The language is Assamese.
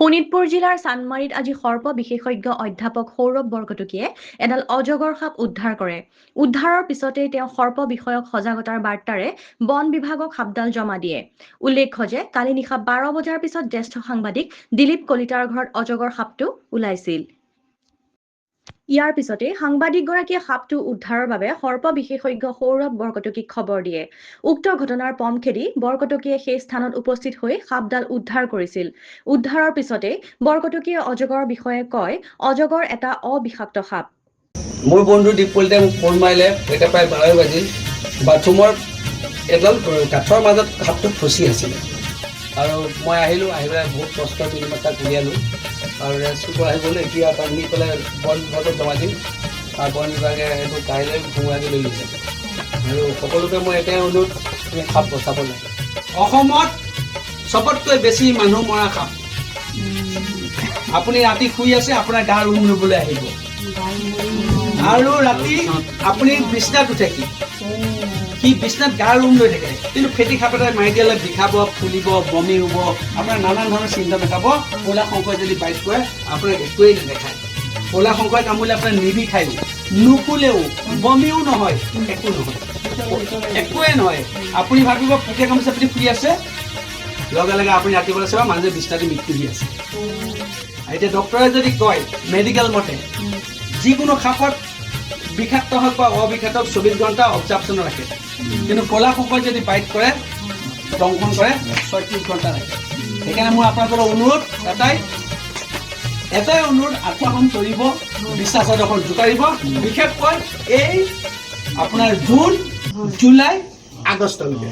শোণিতপুৰ জিলাৰ চানমাৰীত আজি সৰ্প বিশেষজ্ঞ অধ্যাপক সৌৰভ বৰকটকীয়ে এডাল অজগৰ সাপ উদ্ধাৰ কৰে। উদ্ধাৰৰ পিছতেই তেওঁ সৰ্প বিষয়ক সজাগতাৰ বাৰ্তাৰে বন বিভাগক সাপডাল জমা দিয়ে। উল্লেখ্য যে কালি নিশা 12 বজাৰ পিছত জ্যেষ্ঠ সাংবাদিক দিলীপ কলিতাৰ ঘৰত অজগৰ সাপটো ওলাইছিল। ইয়াৰ পিছতেই সাংবাদিকগৰাকীয়ে সাপটো উদ্ধাৰৰ বাবে সৰ্প বিশেষজ্ঞ সৌৰভ বৰকটকীক খবৰ দিয়ে। উক্ত ঘটনাৰ পম খেদি বৰকটকীয়ে সেই স্থানত উপস্থিত হৈ সাপডাল উদ্ধাৰ কৰিছিল। উদ্ধাৰৰ পিছতেই বৰকটকীয়ে অজগৰৰ বিষয়ে কয়, অজগৰ এটা অবিষাক্ত সাপ। মোৰ বন্ধু দীপ কলিতাই মোক ফোন মাৰিলে। এতিয়া প্ৰায় 12 বাজিল। বাথৰুমৰ এডাল কাঠৰ মাজত সাপটো ফচি আছিলে আৰু মই আহিলোঁ। আহি পেলাই বহুত কষ্ট বিনিময়ত তাক উলিয়ালোঁ আৰু ৰেস্কিউ কৰা হৈ গ'ল। এতিয়া তাক নি পেলাই বন বিভাগত জমা দিম আৰু বন বিভাগে সেইটো কাইলৈ সোমোৱাকৈ লৈ গৈছে। আৰু সকলোকে মই এটাই অনুৰোধ, আমি সাপ বচাব লাগে। অসমত চবতকৈ বেছি মানুহ মৰা সাপ। আপুনি ৰাতি শুই আছে, আপোনাৰ গাৰ উম ল'বলৈ আহিব আৰু ৰাতি আপুনি বিছনাত উঠে। সি সি বিছনাত গাৰ উম লৈ থাকে। কিন্তু ফেটি সাপ এটাই মাৰি দিয়ালে বিষাব, ফুলিব, বমি হ'ব, আপোনাৰ নানান ধৰণৰ চিন্তা দেখাব। ক'লা শংখই যদি বাইট কৰে, আপোনাক একোৱেই নেদেখায়। ক'লা শংখই কামুৰিলে আপোনাৰ নিবিষায়ো, নুফুলেও, বমিও নহয়, একো নহয়, একোৱে নহয়। আপুনি ভাবিব পোকে কামুৰিছে। আপুনি শুই আছে, লগে লগে আপুনি ৰাতিপুৱা চাব মানুহে বিছনাতে মৃত্যু দি আছে। এতিয়া ডক্টৰে যদি কয়, মেডিকেল মতে যিকোনো সাপত বিষাক্ত হওক বা অবিষাক্ত হওক, 24 ঘণ্টা অবজাৰ্ভেশ্যনত ৰাখে। কিন্তু ক'লা শংখই যদি বাইট কৰে, দংশন কৰে, 36 ঘণ্টা ৰাখে। সেইকাৰণে মোৰ আপোনালোকৰ অনুৰোধ এটাই এটাই অনুৰোধ, আঁঠুৱাখন তৰিব, বিছনা চাদৰখন জোকাৰিব, বিশেষকৈ এই আপোনাৰ জুন, জুলাই, আগষ্টলৈকে।